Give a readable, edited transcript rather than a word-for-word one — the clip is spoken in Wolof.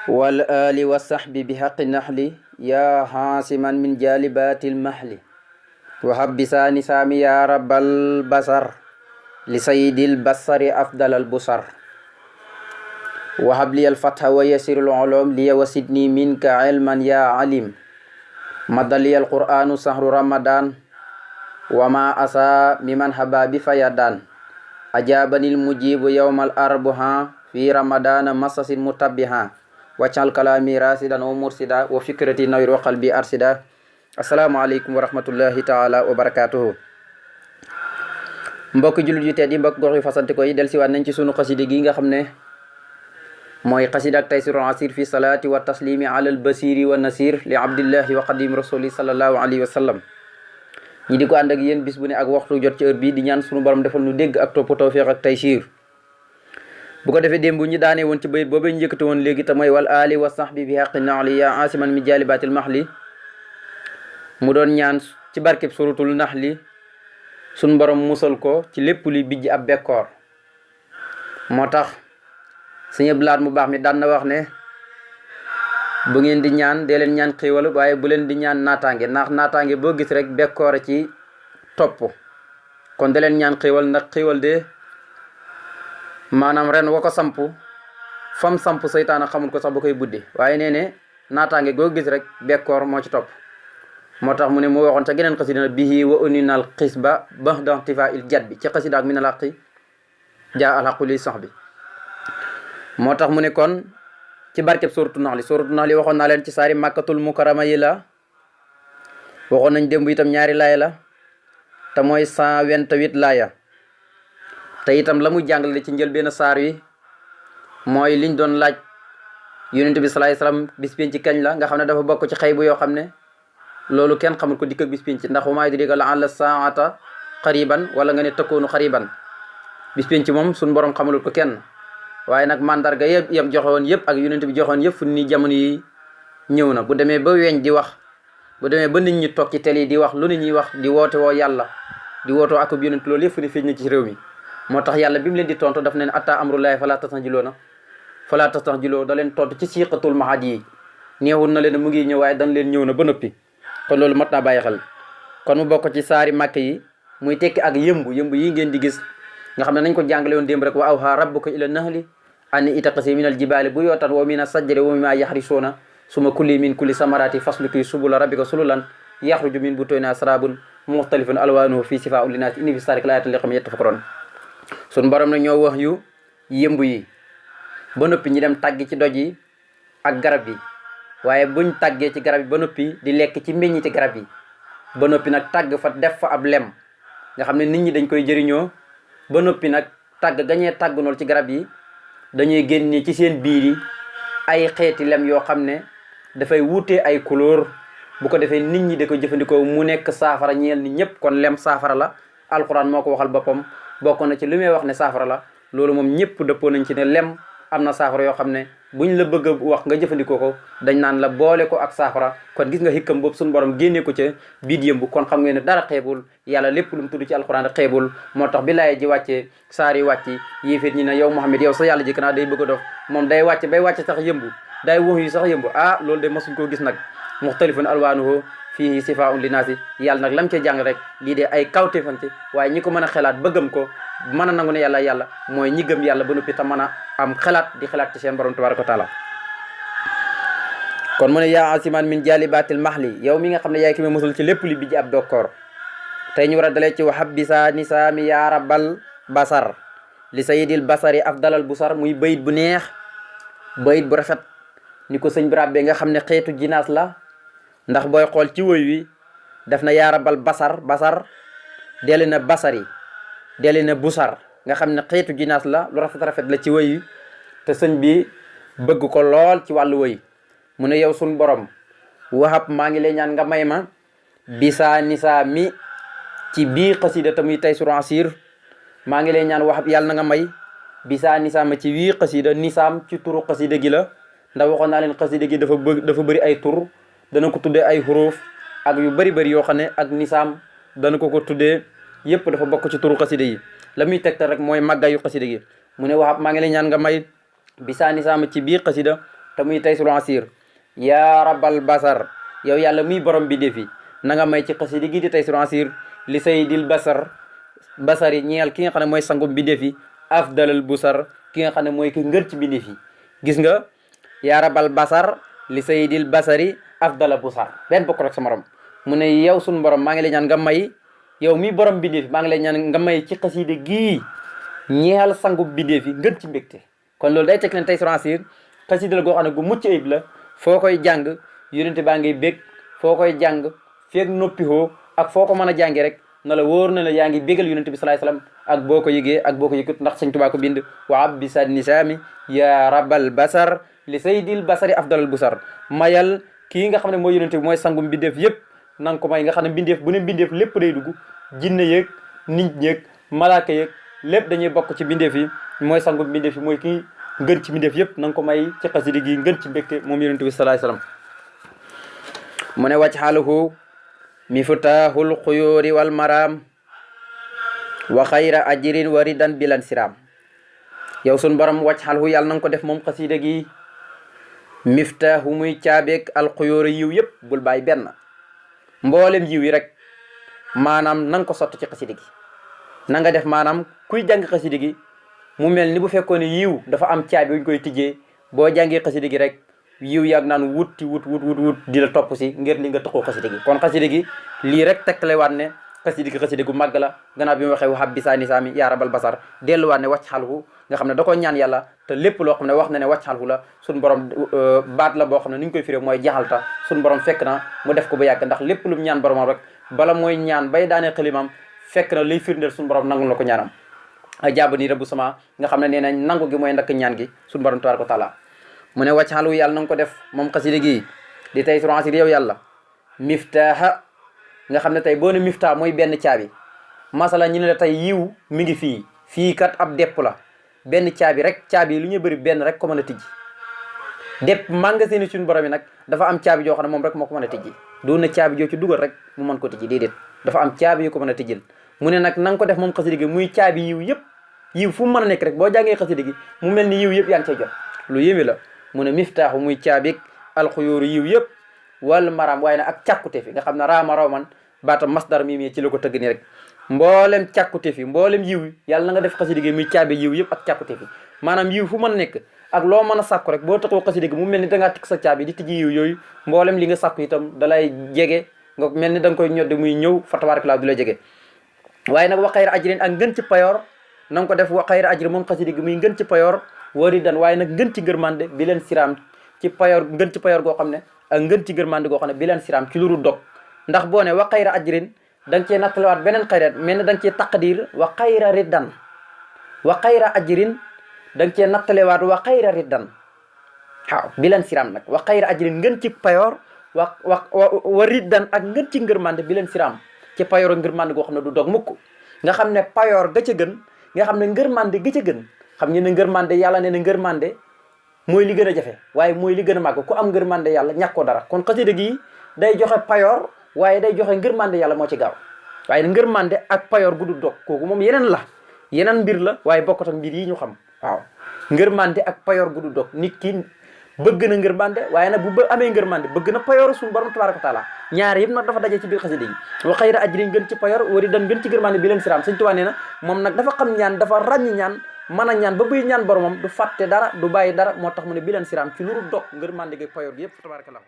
wal ali wa sahbi bi haqqi nahli ya hasiman min jalibatil mahli wahab bisani sami ya rabbal basar li sayyidil basari afdalal busar wahab li al fatha wa yasirul ulum li wasidni minka ilman ya alim madali al qur'anu sahru ramadan wa ma asa miman hababi fayadan ajabanil mujibu yawmal arbuha fi ramadana masasin mutabbiha waccal kalami rasidan wa mursida wa fikrati nawir wa qalbi arsida. Assalamu alaikum wa rahmatullahi taala wa barakatuhu. Mbokk jullit yu tedd yi, mbokk gox yu fasante ko yi del siwaat nañ ci sunu xasida gi nga xam ne mooy xasida ak taysirul asir fi salati wa taslimi ala al basiri wa nasir li abdillahi wa qadim rasuli sallallahu alayhi wa sallam. ñi di ko ànd ak yéen bis bu ne ak waxtu jot ci heure bi di ñaan sunu borom defal nu dégg ak topp tawfiq ak taysir. bu ko defee démb ñu daanee woon ci bayit boobee ñu yëkkati woon léegi te mooy wal ali wa sahbi bi haqqi naxli ya asiman mi jalibatil mahli mu doon ñaan ci barkeb suratul naxli suñ borom musal ko ci lépp luy bijj ab bekkoor. moo tax sëñ blaat mu baax mi daan na wax ne bu ngeen di ñaan dee leen ñaan xéewal waaye bu leen di ñaan naataange ndax naataange boo gis rek bekkoor ci topp kon da leen ñaan xéewal ndax xéewal de maanaam ren wa ko samp fam samp seytaana xamul ko sax ba koy buddi waaye nee ne naataange goo gis rek bekkoor moo ci topp. moo tax mu ne mu waxoon ca geneen xasida bihi wa uninal xisba baxda tifa il jat bi ci xasida ak minal haqi jaa alhaqu li sax bi. moo tax mu ne kon ci barkeb suratu naxli waxoon naa leen ci saari màkkatul mukarama yi la waxoon nañ démb itam ñaari laaya la te mooy 128 laaya te itam la muy jàngale ci njëlbéen saar wi mooy liñ doon laaj yonent bi salaay salaam bis pénc ci kañ la nga xam ne dafa bokk ci xëy bu yoo xam ne loolu kenn xamul ko dikk ak bis pénc ci ndax wa maa yudrika la'alla saa'ata qariban wala nga ne takkuunu qariban. bis pénc moom suñu borom xamalul ko kenn waaye nag mandarga yëpp yam joxe woon yëpp ak yonent bi joxoon yëpp fu ni jamono yi ñëw na. bu demee ba weñ di wax, bu demee ba nit ñi toog ci télé yi di wax lu nit ñuy wax di woote woo yàlla di wootoo akub yonent loolu yëpp fu ni feeñ na ci réew mi. moo tax yàlla bi mu leen di tontu daf ne atta amrullahi fala tastanjiloo da leen tontu ci siqatul mahad yi neewul na leen mu ngi ñëw waaye dañ leen ñëw na ba noppi. kon loolu mat naa bàyyi xel. kon mu bokk ci saari màkk yi muy tekki ak yëmbu yi ngeen di gis nga xam ne nañ ko jàngale woon démb rek wa awha rabbuka ila nahli an itaqasi min al jibali buyutan wa min as-sajri wa mimma yahrisuuna suma kulli min kulli samarati fasluki subula rabbika sululan yaxruju min butuniha sarabun muxtalifun alwanuhu fi sifa'un linnaasi inna fi zaalika laayatin liqawmin yattafakkaruun. sun borom na ñoo wax yu yëmb yi ba noppi ñi dem tàggi ci doj yi ak garab yi waaye buñ tàggee ci garab yi ba noppi di lekk ci meññiti garab yi ba noppi nag tàgg fa def fa ab lem nga xam ne nit ñi dañ koy jëriñoo ba noppi nag tàgg gañee tàgg nool ci garab yi dañuy génne ci seen biir yi ay xeeti lem yoo xam ne dafay wuute ay couleur bu ko defee nit ñi da ko jëfandikoo mu nekk saafara ñeel ni ñëpp. kon lem saafara la, alquran moo ko waxal boppam bokk na ci li may wax ne saafara la. loolu moom ñëpp dëppoo nañ ci ne lem am na saafara yoo xam ne buñ la bëgg a wax nga jëfandikoo ko dañ naan la boole ko ak saafara. kon gis nga xikkam boobu suñu borom génnee ko ca biit yëmbu. kon xam ngeen ne dara xeebul yàlla lépp lu mu tudd ci alxuraan rek xeebul. moo tax bi laay ji wàccee saar yi wàcc yéeféet ñi ne yow Muhammad yow sa yàlla ji kanaa day bëgg a dof moom day wàcc bay wàcc sax yëmbu day wax yu sax yëmbu. ah loolu de masuñ koo gis nag. muxtalifun alwaanuhu fii sifaa'un linnaasi yàlla nag lam cee jàng rek lii de ay kawteefan ci waaye ñi ko mën a xelaat bëggam ko mën a nangu ne yàlla mooy ñi gëm yàlla ba noppi te mën a am xelaat di xelaat ci seen borom tabaraka wa taala. kon mu ne yaa asiman min jalibatil mahli yow mi nga xam ne yaay ki ma musul ci lépp li bijj ab dokkoor. tey ñu war a dalee ci wahab bisa nisaami yaa rabbal basar li sayidil basari afdalal busar. muy bayit bu neex, bayit bu rafet ni ko sëñ bi ràbbee nga xam ne xeetu jinaas la. ndax booy xool ci woy wi def na yaa rabbal basar delli na basari delli na busar nga xam ne xeetu jinaas la lu rafet la ci woy wi te sëñ bi bëgg ko lool ci wàllu woy. mu ne yow sun borom wahab maa ngi lay ñaan nga may ma bisa nisaa mi ci bii xasida tamuy taysirul asir. maa ngi lay ñaan wahab yàlla na nga may bisa nisaa ma ci wii xasida nisaam ci turu xasida gi la ndax waxoon naa leen xasida gi dafa bëri ay tur. dana ko tuddee ay xuruuf ak yu bëri yoo xam ne ak nisaam dana ko tuddee yëpp dafa bokk ci turu xasida yi. la muy tegtal rek mooy màggayu xasida gi. mu ne wahab maa ngi lay ñaan nga may bisa nisaam ci biir xasida te muy Taysiroul Assir yaa rabbal basar yow yàlla muy borom bi defi na nga may ci xasida gi di Taysiroul Assir li sayyidil basar yi ñeel ki nga xam ne mooy sangum bi defi afdalal busar ki nga xam ne mooy ki ngër ci mbindeef yi gis nga yaa rabbal basar li sayyidil basari afdala busar benn bokk rek sa morom mu ne yow suñu borom maa ngi lay ñaan nga may yow mi borom bindeef maa ngi lay ñaan nga may ci xasida gii ñeel sangu bindeef yi ngën ci mbégte kon loolu day teg leen Taysiroul Assir xasida la goo xam ne gu mucc ayib la foo koy jàng yonente baa ngay bég foo koy jàng feeg noppihoo ak foo ko mën a jàngi rek na la wóor na la yaa ngi bégal yonente bi salaay salaam ak boo ko yëgee ak boo ko yëgut ndax Sëñ Tuubaa ko bind wa abbi sa nisaami ya rabbal basar li saydil basari afdalal busar mayal kii nga xam ne mooy yonente bi mooy sangu mbindeef yépp na nga ko may nga xam ne mbindeef bu ne mbindeef lépp day dugg jinne yeeg nit ñeeg malaaka yeeg lépp dañuy bokk ci mbindeef yi mooy sangu mbindeef yi mooy kii ngën ci mbindeef yépp na nga ko may ci xasida gi ngën ci mbégte moom yonente bi salaay salaam mu ne wàcc xaaluhu miftahul xuyóori wal maram wa xayra ajrin wa ridan bilan siram yow sun borom wàcc xaaluhu yàlla na nga ko def moom xasida gi miftahu muy caabeeg al xuyóori yiw yépp bul bàyyi benn mboolem yiw yi rek maanaam na nga ko sotti ci xasida gi na nga def maanaam kuy jàng xasida gi mu mel ni bu fekkoon ne yiw dafa am caabi bu ñu koy tijjee boo jàngee xasida gi rek yiw yaag naan wut di la topp si ngir li nga taxoo xasida gi kon xasida gi lii rek tegtalewaat ne xasida gu màgg la gannaaw bi mu waxee waxab bisaani saami yaa rabal basar delluwaat ne wàcc xalhu nga xam ne da ko ñaan yàlla te lépp loo xam ne wax na ne wàcc xalhu la suñ borom baat la boo xam ne ni ñu koy firé mooy jaxalta suñ borom fekk na mu def ko ba yàgg ndax lépp lu mu ñaan boromam rek bala mooy ñaan bay daanee xalimam fekk na liy firndeel suñ borom nangul la ko ñaanam a jàbb nii rabbu sama nga xam ne nee nañ nangu gi mooy ndakk ñaan gi suñ borom tabaaraka wa taala mu ne wàcc xalu yàlla na nga ko def moom xasida gi di Taysiroul Assir yow yàlla miftaaha nga xam ne tey boo ne miftah mooy benn caabi masala ñu ne la tey yiw mi ngi fii kat ab depp la benn caabi rek caabi yi lu ñu bëri benn rek ko mën a tijji depp magasin yi suñu borom yi nag dafa am caabi joo xam ne moom rek moo ko mën a tijji doon na caabi joo ci dugal rek mu mën ko tijji déedéet dafa am caabi yu ko mën a tijjil mu ne nag na nga ko def moom xasida gi muy caabi yiw yëpp yiw fu mu mën a nekk rek boo jàngee xasida gi mu mel ni yiw yëpp yaa ngi cay jot lu yéeme la mu ne miftaaxu muy caabik alxuyóoru yiw yëpp wal maram waaye nag ak càkkute fi nga xam ne raama raw man baatam masdar mi ci la ko tëgg nii rek mboolem càkkute fi mboolem yiw yàlla na nga def xasida gi muy caabi yiw yëpp ak càkkute fi maanaam yiw fu mën a nekk ak loo mën a sàkku rek boo taxoo xasida gi mu mel ni dangaa tikk sa caabi di tijji yiw yooyu mboolem li nga sàkku itam dalay jege nga mel ni da nga koy ñodde muy ñëw fa tabarakallah du la jege waaye nag wa xayra ajrin ak ngën ci payoor na nga ko def wa xayra ajri moom xasida gi muy ngën ci payoor wari dan waaye nag ngën ci ngërmande bi leen siraam ci payoor ngën ci payoor goo xam ne ak ngën ci ngërmande goo xam ne bi leen siraam ci luru dog ndax boo ne wa xayra ajrin da nga cee nattalewaat beneen xayra mel ne da nga cee taqdir wa xayra riddan wa xayra ajrin da nga cee nattalewaat wa xayra riddan waaw bi leen siraam nag wa xayra ajrin ngën ci payoor wa riddan ak ngën ci ngërmande bi leen siraam ci payoor ak ngërmande goo xam ne du dog mukk nga xam ne payoor ga ca gën nga xam ne ngërmande ga ca gën xam ngeen ne ngërmande yàlla nee na ngërmande mooy li gën a jafe waaye mooy li gën a màgg ku am ngërmande yàlla ñàkkoo dara kon xasida gi day joxe payoor waaye day joxe ngërmande yàlla moo ci gaaw waaye ngërmande ak payoor gu du dog kooku moom yeneen mbir la waaye bokkut ak mbir yi ñu xam waaw ngërmande ak payoor gu du dog nit ki bëgg na ngërmande waaye nag bu amee ngërmande bëgg na payoor suñu borom tabaraka taala ñaar yëpp nag dafa daje ci biir xasida yi wa xayra ajrin gën ci payoor wari dan gën ci ngërmande bi leen siraam Sëñ Tuubaa nee na moom nag dafa xam ñaan dafa ràññi ñaan mën a ñaan ba buy ñaan boromam du fàtte dara du bàyyi dara moo tax mu ne bi leen siraam ci luru dog ngërmande gi payoor gi yëpp tabarakallah